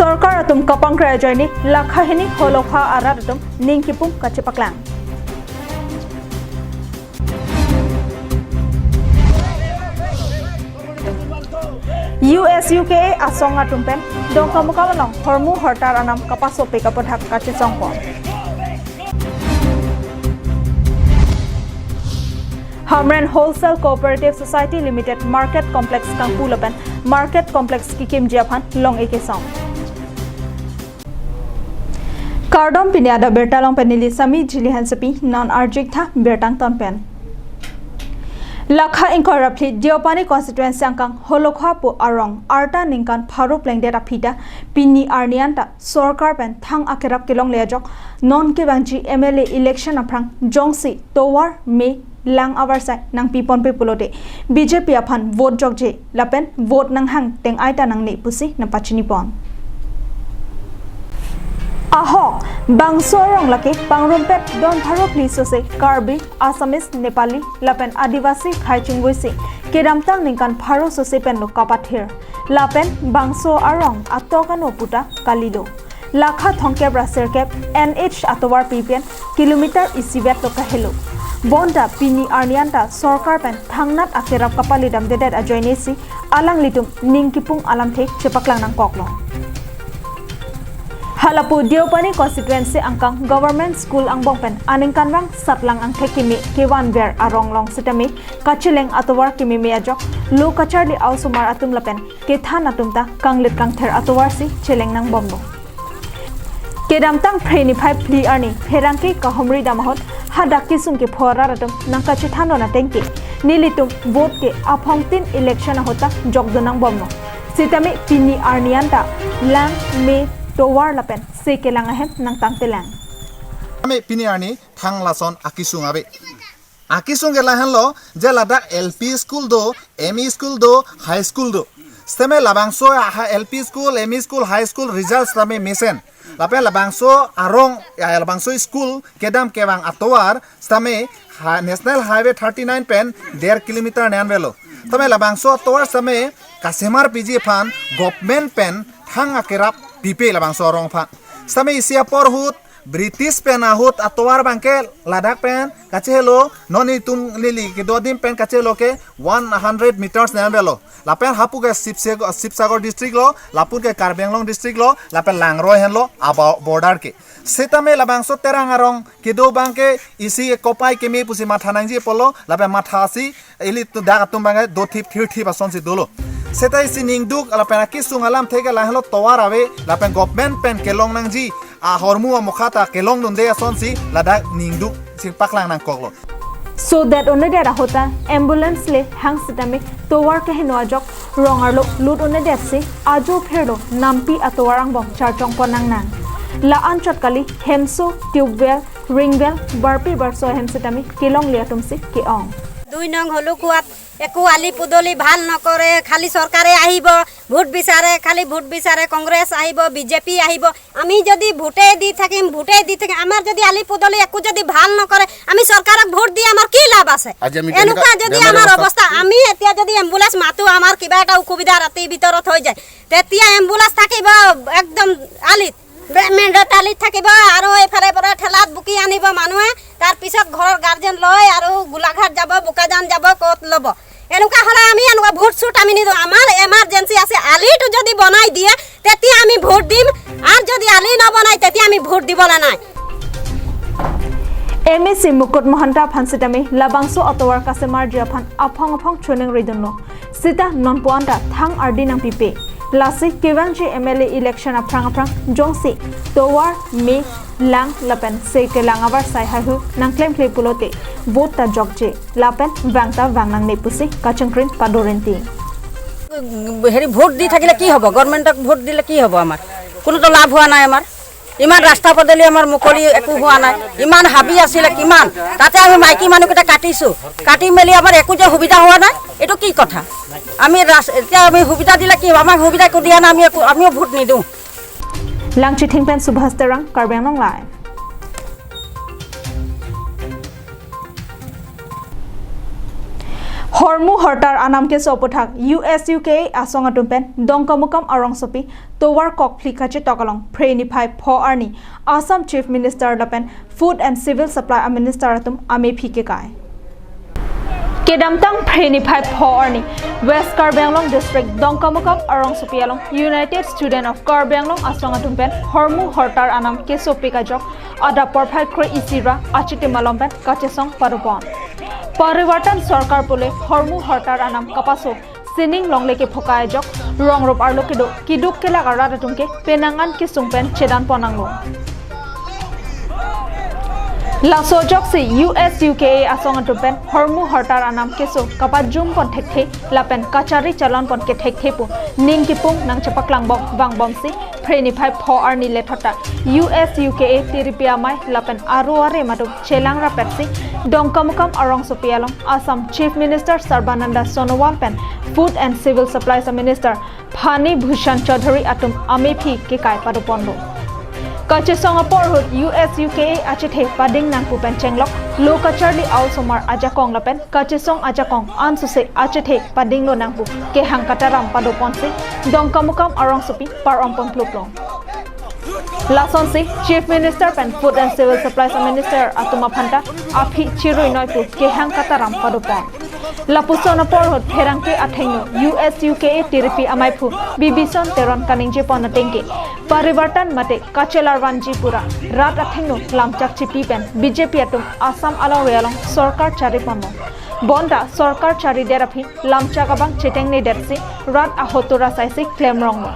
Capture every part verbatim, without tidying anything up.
Sorkar atum kapangkrai ajoine lakha hini Holokha arat atum ning kipum kachepaklang. U S U K A asong atum pen Dongkamukam along hormu hortar anam kapasope kapothak kachesongpon. Hamren Wholesale Cooperative Society Limited Market Complex kangpu lapen Market Complex kikimji aphan long-e kesong. Kardom, pini adap birta along pen neli Sami Jili Hansepi, non arjik tha birta angton pen. Lakha ingkoi ra phli Deopani constituency angkang Holokha pu arong arta ningkan pharo plengdet aphi ta pini arni anta sorkar pen thang akerap kelongle ajok non kevangji M L A election aphrang jongsi tovar, me, lang avarsai nangpiponpe pulote B J P aphan vote jokje lapen vote nanghang teng-ai ta nangne pusi nangpachinipon. Ahok, bangso arong lake pangrumpet don pharo phli sose Karbi, Assamese, Nepali lapen Adivasi khei chingvuisi kedamtang ningkan pharo sose penlo kapathir. Lapen bangso arong atok ano puta kalilo. Lakha thomkep ra sirkep N H atovar pipen kilometer isivet lo kahelo. Bonta pini arni anta sorkar pen thangnat akerap kapalidamdedet ajoinesi alanglitum ning kipum alamthe chepaklang nangkoklo. Halapu Deopani constituency angkang Government School angbong pen aningkanvang satlang angthek keme kevanver arong along sitame kacheleng atovar kememe ajok lo kacharli a-osomar atum lapen kethan atum ta kanglit kangther atovarsi cheleng nangbomlo. Kedamtang Phre niphai phli arni pherangke kahumri dam ahut hadak kesung kepho arat atum nangkachethanlon atengke nelitum vote ke aphongtin election ahut ta jokdun nangbomlo. Sitame pini arni anta lang, me, tovar lapen se kelang ahem nangtangtelang. Ame pini arni thang lason akesung ave. Akesung ke lahenlo, je ladak L P school do, M E school do, high school do. Sitame labangso a ha-, L P school, M E school, high school result sitame mesen. Lapen labangso arong, ya, labangso school kedam kevang atovar sitame ha-, National Highway thirty-nine pen der kilometer ne-an avelo. Sitame labangso atovar sitame kasemar piji aphan government pen thang akerap pipe labangso arong aphan. Sitame isi apor ahut British pen ahut atovar abangke ladak pen kachehelo, non itum neli kedo adim pen kachehelo ke one hundred meters ne-an avelo. Lapen hapu ke Sibsag-, Sibsagar district lo, lapu ke Karbi Anglong district lo, lapen Langroi henlo, aba border ke. Sitame labangso Terang arong kedo abangke isi kopai keme pusi matha nangji apotlo, lapen mathasi ilitum dak atum abangke dothip thirthip asonsi dolo. Seta isi ningduk lapen akesung alamthe ke lahenlo tovar ave lapen government pen kelong nangji ahormu amokha ta kelongdunde asonsi ladak ningduk si paklang nangkoklo. Sodet onedet ahut ta ambulance le hang sitame tovar keheno ajok rong arlo lut onedetsi ajo phirlo nampi atovar angbong charchongpon nangnang. La-anchot kali hemso, tubewell, ringwell, barpi barso ahem sitame kelongle atumsi ke-ong. দুই নং হলুকুৱাত একো আলি পদূলি ভাল নকৰে, খালি চৰকাৰে আহিব, ভোট বিচাৰে, খালি ভোট বিচাৰে, কংগ্ৰেছ আহিব, বি জে পি আহিব। আমি যদি ভোটে দি থাকিম, ভোটে দি থাকিম, আমাৰ যদি আলি পদূলি একো যদি ভাল নকৰে, আমি চৰকাৰক ভোট দি আমাৰ কি লাভ আছে? আজি আমি এনেকুৱা কেনেকা যদি বেমাৰৰ আমাৰ অৱস্থা? অৱস্থা, আমি এতিয়া যদি এম্বুলেন্স মাতো, আমাৰ কিবা এটা অসুবিধা ৰাতিৰ ভিতৰত হৈ যায়, তেতিয়া এম্বুলেন্স থাকিব একদম আলিত, বে-, মেইন ৰোড আলিত থাকিব আৰু এইফালে পৰা ঠেলাত বুকি আনিব মানুহে, তাৰ পিছত ঘৰৰ গাৰ্জেন লৈ আৰু গোলাঘাট যাব, বোকাজান যাব, ক'ত ল'ব? এনেকুৱা হ'লে আমি এনেকুৱা ভোট চোট আমি নিদিওঁ। আমাৰ এমাৰ্জেঞ্চি আছে, আলিটো যদি বনাই দিয়ে, তেতিয়া আমি ভোট দিম, আৰু যদি আলি নবনাই, তেতিয়া আমি ভোট দিবলৈ নাই। M A C Mukut Mahanta aphan sitame labangso atovar kasemarji aphan aphong aphong choningridunlo. Sita nonpu anta thang ardi nangpipe. Lasi kevangji M L A election aphrang aphrang jongsi tovar, me, lang lapen se kelang avarsai haihu nangklemkle pulote vote ta jokje lapen vang ta vang nangne pusi kachongkrin padorinti. হেৰি ভোট দি থাকিলে কি হ'ব? গভৰ্ণমেণ্টক ভোট দিলে কি হ'ব আমাৰ? কোনোতো লাভ হোৱা নাই আমাৰ। ইমান ৰাস্তা পদূলি আমাৰ মুকলি একো হোৱা নাই। ইমান হাবি আছিলে কিমান, তাতে আমি মাইকী মানুহকেইটা কাটিছো। কাটি মেলি আমাৰ একো যে সুবিধা হোৱা নাই, এইটো কি কথা? আমি ৰাস-, এতিয়া আমি সুবিধা দিলে কি হ'ব? আমাক সুবিধা একো দিয়া নাই, আমি একো, আমিও ভোট নিদিওঁ। Langchithing pen Subhas Terang, Karbi Anglong Live. Hormu hortar anam keso aputhak U S U K A asong atum pen Dongkamukam arongsopi tovar kokphli kachetok along Phre niphai pho arni Assam Chief Minister lapen Food and Civil Supply a Minister atum amephi kekai. Kedamtang Phre niphai pho arni West Karbi Anglong District Dongkamukam arongsopi along United Student of Karbi Anglong asong atum pen hormu hortar anam keso pik ajok adap porphai kre-isi ra achitim along pen kachesong padopon. Parivartan Sorkar pule hormu hortar anam kapaso sining longle kephokai ajok rong rup arlo kedo kiduk kelak arat atum ke penang an kesung pen chedan pon nanglo. Laso ajoksi U S U K A asong atum pen hormu hortar anam keso kapajum pon thekthe lapen kachari chalon pon kethekthe pu ning kipung nangchepaklang bok vangbomsi Phre niphai pho arni lethot ta U S U K A tiripi amei lapen aro arem atum chelang rapetsi Dongkamukam arongsopi along Assam Chief Minister Sarbananda Sonowal pen Food and Civil Supplies Minister Phani Bhushan Chaudhary atum amephi kekai padoponlo. Kachesong apor ahut U S U K A achethe pading nangpu pen chenglok lo kacharli a-osomar ajakong lapen kachesong ajakong ansose achethe padinglo nangpu kehang kataram padoponsi Dongkamukam arongsopi par-om ponpluplo. Lasonsi Chief Minister pen Food and Civil Supplies Minister atum aphan ta aphi chirui noi pu kehang kataram padopon. Lapuson apor ahut pherangke athengno U S U K A tiripi amei phu Bibison Teron kaningjepon atengke parivartan mate kachelar vanji pura rat athengno lamchak chipi pen B J P atum Assam alongve along sorkar chariponlo. Bonta sorkar charidet aphi lamchak abang chetengnedetsi rat ahotur asaisi klemronglo.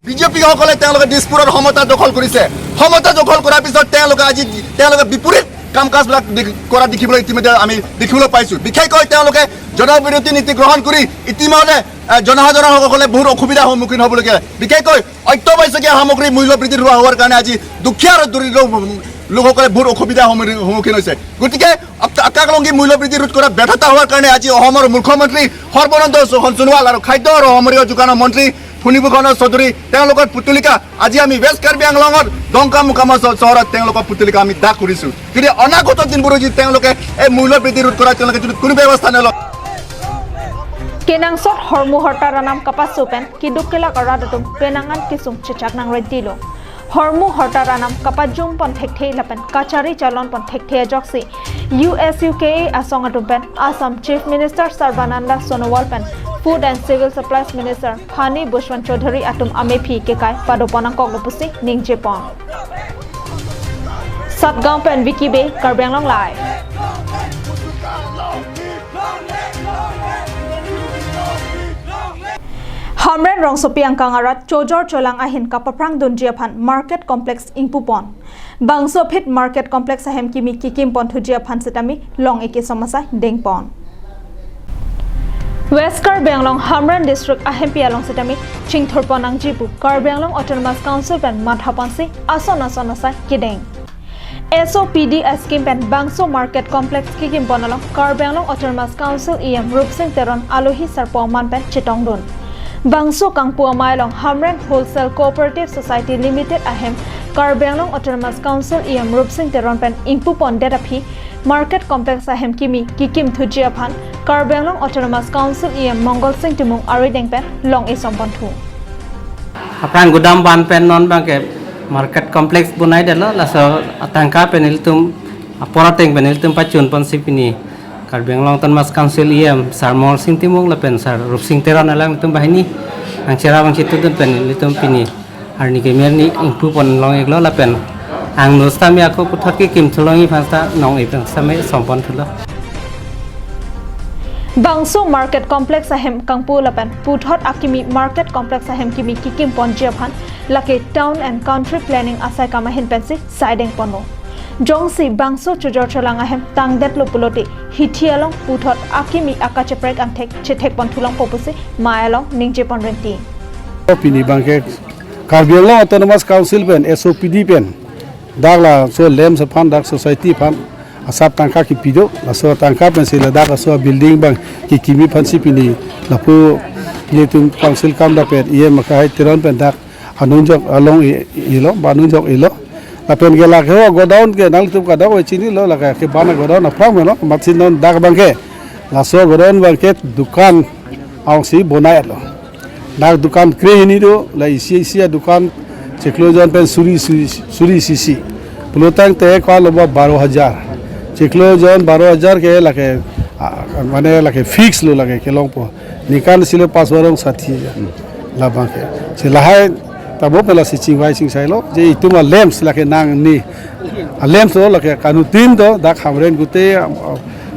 বিজেপিসকলে তেওঁলোকে দিছপুৰত সমতা দখল কৰিছে। সমতা দখল কৰাৰ পিছত তেওঁলোকে আজি তেওঁলোকে বিপৰীত কাম কাজবিলাক দেখ- কৰা দেখিবলৈ ইতিমধ্যে আমি দেখিবলৈ পাইছোঁ। বিশেষকৈ তেওঁলোকে জনবিৰোধী নীতি গ্ৰহণ কৰি ইতিমধ্যে আহ, জনসাধাৰণসকলে বহুত অসুবিধাৰ সন্মুখীন হ'বলগীয়া, বিশেষকৈ অত্যাৱশ্যকীয় সামগ্ৰী মূল্য বৃদ্ধি হোৱা হোৱাৰ কাৰণে আজি দুখীয়া আৰু দৰিদ্ৰ লোকসকলে বহুত অসুবিধাৰ সন্মুখীন সন্মুখীন হৈছে। গতিকে আক- আকাংক্ষী মূল্য বৃদ্ধি ৰোধ কৰা ব্যৰ্থতা হোৱাৰ কাৰণে আজি অসমৰ মুখ্যমন্ত্ৰী সৰ্বানন্দ সোণোৱাল আৰু খাদ্য আৰু সামগ্ৰী যোগানৰ মন্ত্ৰী ফণীভূষণ চৌধুৰী তেওঁলোকৰ পুতলিকা আজি আমি ৱেষ্ট কাৰ্বি আংলঙত ডংকামুকাম চ- চহৰত তেওঁলোকৰ পুতলিকা আমি দাহ কৰিছোঁ। যদি অনাগত দিনবোৰত যদি তেওঁলোকে এই মূল্য বৃদ্ধি ৰোধ কৰা তেওঁলোকে যদি কোনো ব্যৱস্থা নলয়, Kenangsot hormu hortar anam kapaso pen kiduk kelak arat atum penang an kesung chechak nangrentilo. Hormu hortar anam kapajum pon thekthe lapen kachari chalon pon thekthe ajoksi U S U K A asong atum pen Assam Chief Minister Sarbananda Sonowal pen Food and Civil Supplies Minister Phani Bhushan Chaudhary atum amephi kekai padopon nangkoklo pusi ningjepon. Satgaon pen Vicky Bey, Karbi Anglong Live. Hamren rongsopi angkang arat chojor cholang ahin kapaphrang dunji aphan market complex ingpupon. Bangso aphi market complex ahem kimi kikim pon thuji aphan setame long-e keso asai dengpon. West Karbi Anglong Hamren District ahempi along setame chingthurpon nangji pu Karbi Anglong Autonomous Council pen mathaponsi ason ason asai kedeng. S O P D scheme pen bangso market complex kikim pon along Karbi Anglong Autonomous Council E M Rupsing Teron alohi sarpo aman pen chetongdun. Bangso kangpu amei along Hamren Wholesale Cooperative Society Limited ahem Karbi Anglong Autonomous Council E M Rupsing Teron pen ingpupondet aphi market complex ahem kimi kikim thuji aphan Karbi Anglong Autonomous Council E M Mongol Sing Timung arideng pen long-e sompon thu. Aphrang gudam ban pen non abangke market complex bonaidetlo, laso atangka pen ilitum apor ateng pen ilitum pachun ponsi pini Karbi Anglong Autonomous Council E M Sir Mongol Sing Timung lapen Sir Rupsing Teron alanglitum banghini nangcherap nangchetudun pen ilitum pini arni keme arni ingpupon long-iklo lapen angno setame ako puthot kikim thulongji aphan seta nong-e pen setame sompon thulo. Bangso market complex ahem kangpu lapen puthot akimi market complex ahem kimi kikim ponji aphan lake Town and Country Planning asai kam ahin pensi sai dengponlo. Jongsi bangso chojor cholang ahem tangdetlo pulote hithi along puthot akimi akacheprek angthek chethekpon thulongpo pusi amei along ningjepon renti. Pini abangke Karbi Anglong Autonomous Council pen S O P D pen dak laso LAMPS aphan dak society aphan asap tangka kipi do, laso tangka pensi ladak laso building abang kikimji aphansi pini lapu ilitum council akam dak pen E M Mongol Sing Teron pen dak anunjok along-e, elo, ba anunjok elo. Lapen ke lake ho godown ke nanglitum kadokave chinilo, lake ke bana godown aphrang meno, amatsi non dak abangke Laso goron bangket dukan aongsi bonai lo. Dak dukan krehini do, la isi isi adukan chiklo jon pen suri suri suri sisi. Pulotangte ko-an lo ba baro hajar. Chiklo jon baro hajar ke lake, ah, mane lake fix lo lake kelongpo. Ningkan silo pas barong sati hajar. Labang ke. Si lahai tabo pen lasi chingvai chingsai lo. Je itum a-lamps lake nangni. A-lamps lo lake kanutin do dak Hamren gute, ah,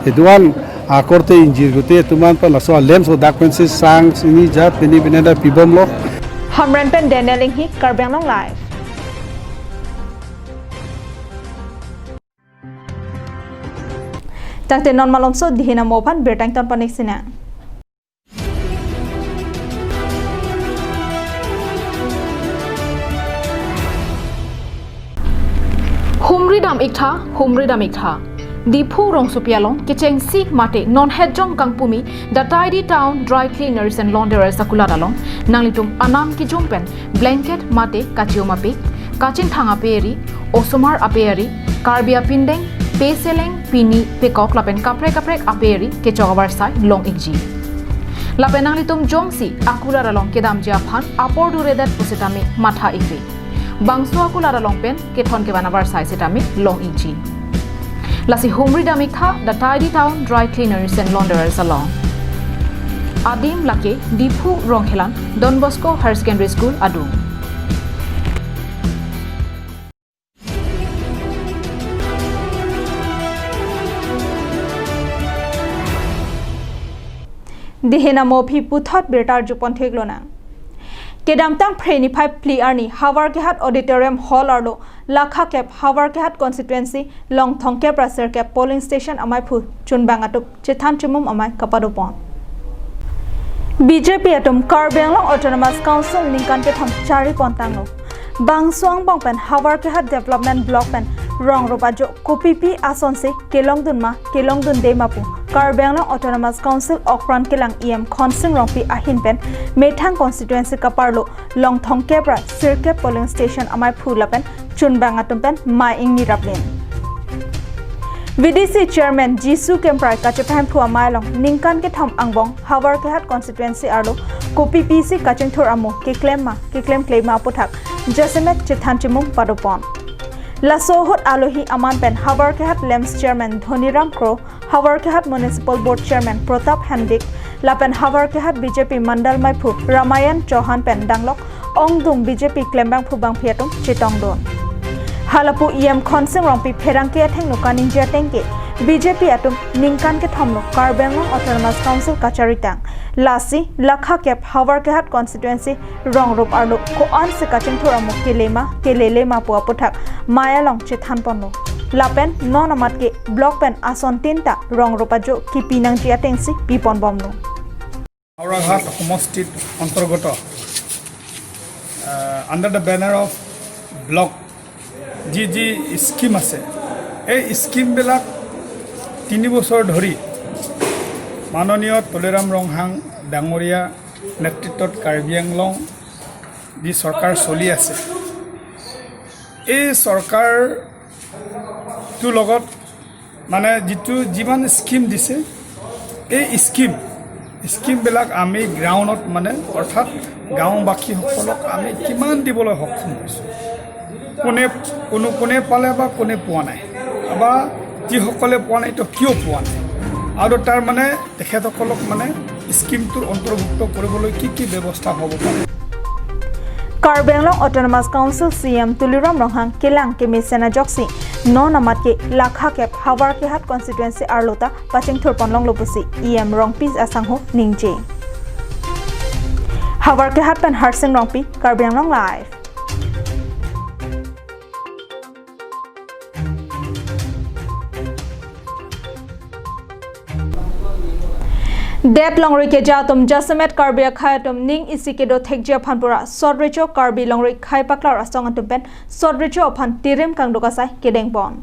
itum an akorte ingjir gute itum an pen laso a-lamps lo dak pensi sang sini jat pini pini da pibom lo. Hamren pen Daniel Inghi, Karbi Anglong Live. Tangte non malomso dihin amo aphan birta ington panik sinang. Humri dam iktha, humri dam iktha. Diphu rongsopi along kechengsi mate non hetjong kangpumi The Tidy Town Dry Cleaners and Launderers akulat along nanglitum anam kijung pen blanket mate kachium ape, kachingthang ape eri, osomar ape eri, Karbi apindeng, peseleng, pini, pekok lapen kaprek kaprek ape eri kechok avarsai long ikji. Lapen nanglitum jongsi akulat along kedamji aphan apor duredet pusitame matha ikri. Bangso akulat along pen kethon kevan avarsai sitame long ikji. Lasi humri dam iktha The Tidy Town Dry Cleaners and Launderers along. Adim lake Diphu Rongkhelan Don Bosco Higher Secondary School adung. Dihin amo aphi puthot birta arjupon theklonang. Kedamtang Phre niphai phli arni Howraghat Auditorium Hall arlo lakha kep Howraghat Constituency Longthong kep ra sirkep polling station amaiphu chunbang atum chethan chimum amei kapadopon. B J P atum Karbi Anglong Autonomous Council ningkan kethom charipon tanglo. Bangso angbong pen Howraghat Development Block pen rongrup ajo kopipi asonsi kelongdun ma kelongdunde ma pu Karbi Anglong Autonomous Council okran kelang E M Khonsing Rongpi ahin pen methang constituency kaparlo Longthong kep ra sirkep polling station amaiphu lapen chunbang atum pen mei ingni raplen. V D C Chairman Jisu Kemprai kachepahemphu amei along ningkan kethom angbong Howraghat Constituency arlo kopipisi kachingthur amo keklem ma keklemklem ma aputhak jasemet chethan chimum padopon. Laso ahut alohi aman pen Howraghat LAMPS Chairman Dhoniram Kro, Howraghat Municipal Board Chairman Pratap Hendik, lapen Howraghat B J P Mandal meiphu Ramayan Chauhan pen danglok ongdung B J P klembangphu bangphi atum chetongdun. Halapu E M Khonsing Rongpi pherangke athengno kaningje atengke B J P atum ningkan kethomlo Karbi Anglong Autonomous Council kacharitang. Lasi lakha kep Howraghat Constituency rongrup arlo ko-ansi kachingthur amo kelema kelelema pu aputhak mei along chethanponlo. Lapen non amat ke block pen ason tinta rongrup ajo kipi nangji atengsi piponbomlo. Howraghat সমষ্টিত অন্তৰ্গত, আহ, under the banner of block যি যি স্কিম আছে, এই স্কিমবিলাক তিনি বছৰ ধৰি মাননীয় তুলিৰাম ৰংহাং ডাঙৰীয়া নেতৃত্বত কাৰ্বি আংলং যি চৰকাৰ চলি আছে, এই চৰকাৰটোৰ লগত মানে যিটো যিমান স্কিম দিছে, এই স্কিম, স্কিমবিলাক আমি গ্ৰাউণ্ডত মানে অৰ্থাৎ গাঁওবাসীসকলক আমি কিমান দিবলৈ সক্ষম হৈছোঁ, কোনে, কোনো, কোনে পালে বা কোনে পোৱা নাই, বা যিসকলে পোৱা নাই, তো কিয় পোৱা নাই, আৰু তাৰ মানে তেখেতসকলক মানে স্কিমটোৰ অন্তৰ্ভুক্ত কৰিবলৈ কি কি ব্যৱস্থা হ'ব পাৰে। Karbi Anglong Autonomous Council C E M Tuliram Ronghang kelang kemesen ajoksi non amat ke lakha kep Howraghat constituency arlo ta pachingthurponlonglo pusi E M Rongpi asangho ningje. Howraghat pen Harsing Rongpi, Karbi Anglong Live. Det longri keja atum jasemet Karbi akhei atum ning isi kedo thekji aphan pura Sot Recho Karbi Longri Khei Paklar Asong atum pen Sot Recho aphan tirim kangduk asai kedengpon.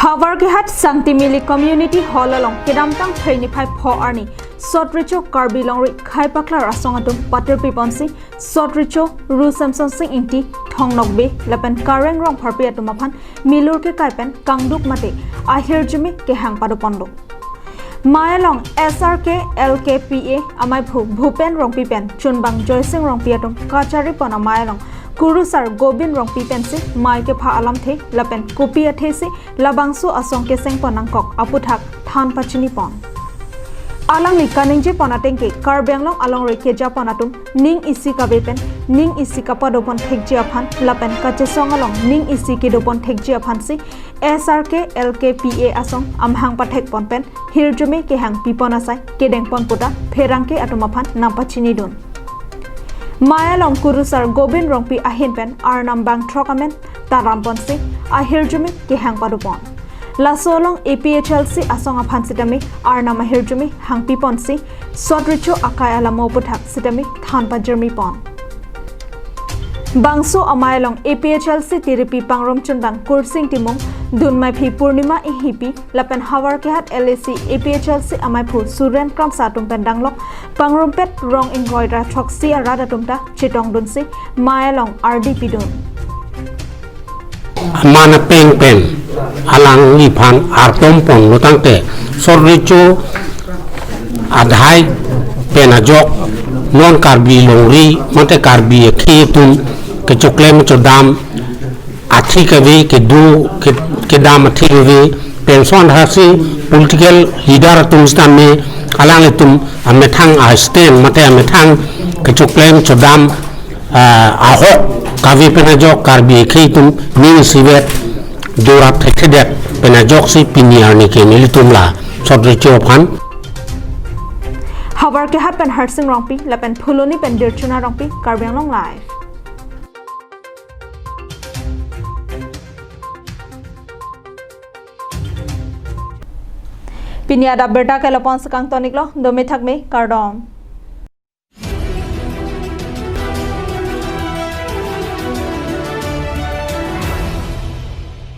Howraghat Sangti Mili Community Hall along kedamtang Phre niphai pho arni Sot Recho Karbi Longri Khei Paklar Asong atum patirpiponsi Sot Recho Ru Semsonsing Ingti, Thong Nokbe lapen Kareng Rongpharpi atum aphan milur kekai pen kangduk mate ahirjume kehang padoponlo. Mai along S R K L K P A amaiphu Bhupen Rongpi pen chunbang Joysing Rongpi atum kachari pon amai along kurusar Gobin Rongpi pensi mai kepha alamthe lapen kopi athesi labangso asong keseng pon nangkok aputhak than pachini pon. Alangli kaningje pon atengke Karbi Anglong alongri keja pon atum ning isi kave pen ning isi kapado pon thekji aphan lapen kachesong along ning isi kedo pon thekji aphansi S R K L K P A asong amahang pathek pon pen hirjume kehang pipon asai kedeng pon puta pherangke atum aphan nangpachini dun. Mai along kurusar Gobin Rongpi ahin pen arnam bang throk amen taram ponsi ahirjume kehang pado pon. Laso along A P H L C asong aphan sitame arnam ahirjume hangpi ponsi sot recho akai alamo aputhak sitame than pajirmi pon. Bangso amai along A P H L C tiripi pangrum chunbang Kursing Timung, dunmaiphi Purnima Inghipi, lapen Howraghat L A C A P H L C amaiphu Suren Kramsa atum pen danglok pangrumpet rong ingkoi ra throksi arat atum ta chetong dunsi mai along ardi pidun. Mana peng pen alangliphan artom ponlo tangte sot recho adhai pen ajok non Karbi longri mate Karbi akhei atum kechoklem chodam athik ave, kedo ke, kedam athik ave, pensi haksi political leader atum sitame alanglitum amethang a stand mate amethang kechoklem chodam, ah, ahok kave pen ajok Karbi akhei atum ning isivet dorap thekthedet pen ajoksi pini arni ke nelitum la sot recho aphan. Howraghat pen Harsing Rongpi lapen Phuloni pen Dirchuna Rongpi, Karbi Anglong Live. Pini adap birta ke lapu-an si kangton-iklo, dome thakme, kardom.